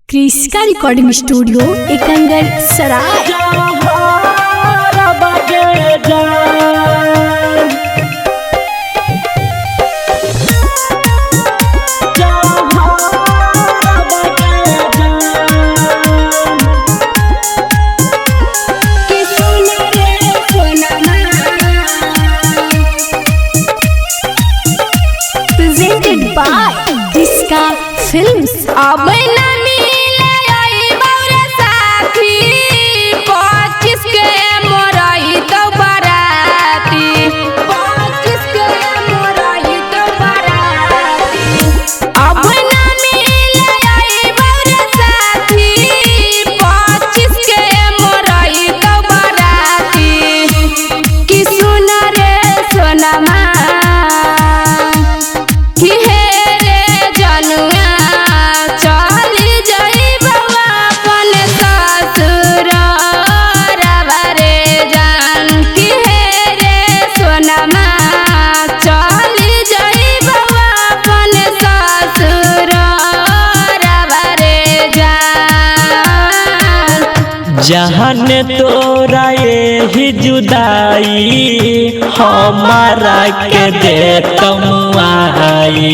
क्रिस्का recording studio एकंगल सराय। Presented by Kriska Films. अब न मिले आई बौरे साथी, 25 के मोरई तो बराती, 25 के मोरई तो बराती। अब न मिले आई बौरे साथी, 25 के मोरई तो बराती। कि सुन रे सोनमा, कि हे रे जनुआ, चली जइबौ अपन ससुरवा रे जान। कि हे रे सोनमा, चली जइबौ अपन ससुरवा रे जान। जहन तोरा यही जुदाई हमारा के दे तमुआई,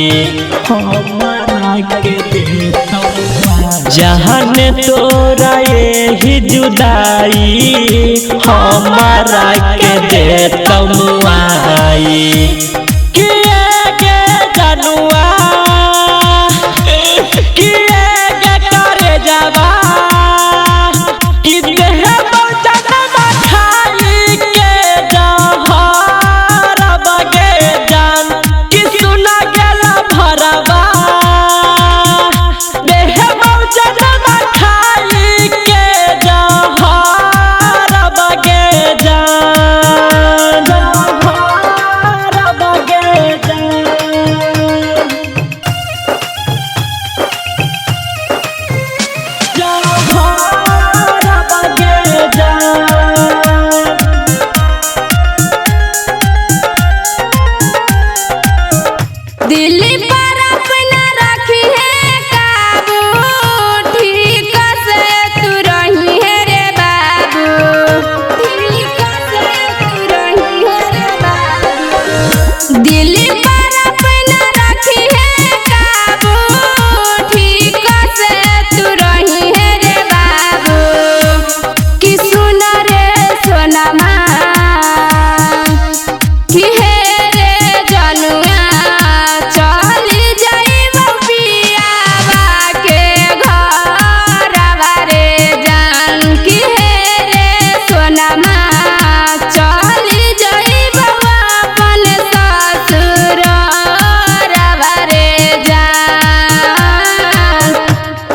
हमारा के दे तमुआई। जहन तोरा यही जुदाई हमारा के दे तमुआई। किए के जनुआ, किए के करे जावा, कि देह बचनमा खाई के जहर बगे जान। कि सुना गेला भरवा, देह बचनमा खाई के जहर बगे जान, जहर बगे जान। जहर बगे जान। दिल पर अपना रखी है काबू, ठीक से तू रही है रे बाबू, ठीक से तू रही है रे बाबू। दिल पर अपना रखी है काबू, ठीक से तू रही है रे बाबू। कि सुन रे सोनमा, कि हे रे जनुआ, चली जइबौ पियावा के घरवा रे जान। कि हे रे सोनमा, चली जइबौ अपन ससुरवा रे जान।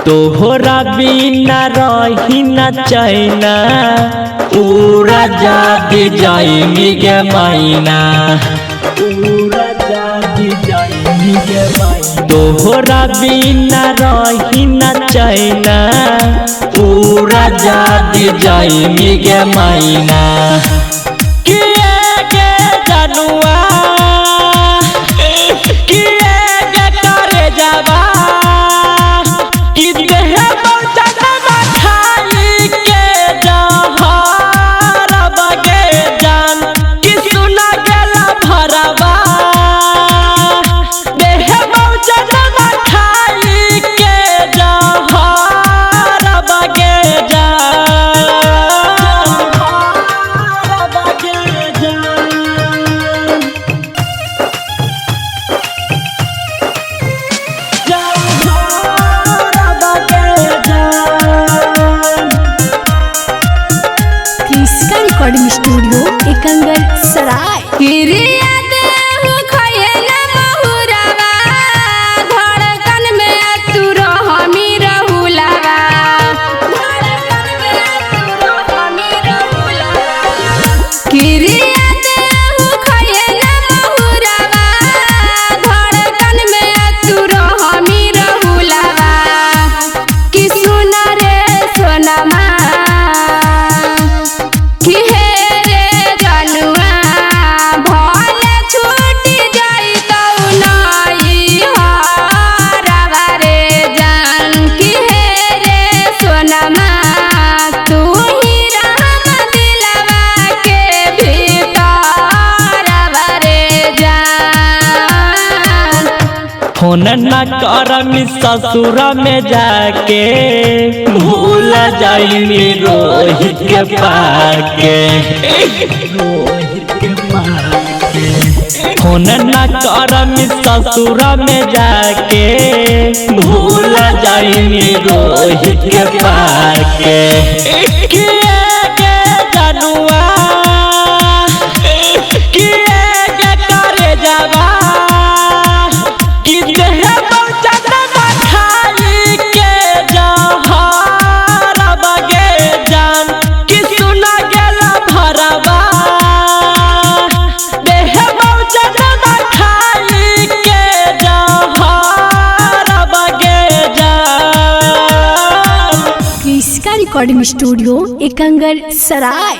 तोहरा बिना रही न चैना, उड़ा जादी जाइनी गे मैना, उड़ा जादी जाइनी गे मैना। तोहरा बिना रही न चैना, उड़ा जादी जाइनी गे मैना। किए के जनुआ, किए के करे जावा, कि देह बचनमा खाई के जहर बगे जान। कि सुना गेला भरवा, देह बचनमा खाई के जहर बगे जान, जहर बगे जान, जहर बगे जान। क्रिस्का रिकॉर्डिंग स्टूडियो एकंगल सराय। किरिया देहु खइहे न महुरवा, धड़कन में तू रहमी रहुलवा, धड़कन में तू रहमी रहुलवा। किरिया देहु खइहे न महुरवा, धड़कन में तू रहमी रहुलवा। कि सुन रे सोनमा, कि हे रे जनुआ, भर करम ससुर में जाके, भूल जाई रोहित के पाके। रोहित के पाके। फोन न करम ससुर में जाके, भूल जाई रोहित के पाके। किए के जनुआ, किए के करे जावा, कि देह बहुचनमा खाई के जहर बगे जान, कि सुना गेला भरवा। देह बहुचनमा खाई के जहर बगे जान। कृषिका रिकॉर्डिंग स्टूडियो एकंगर सराय।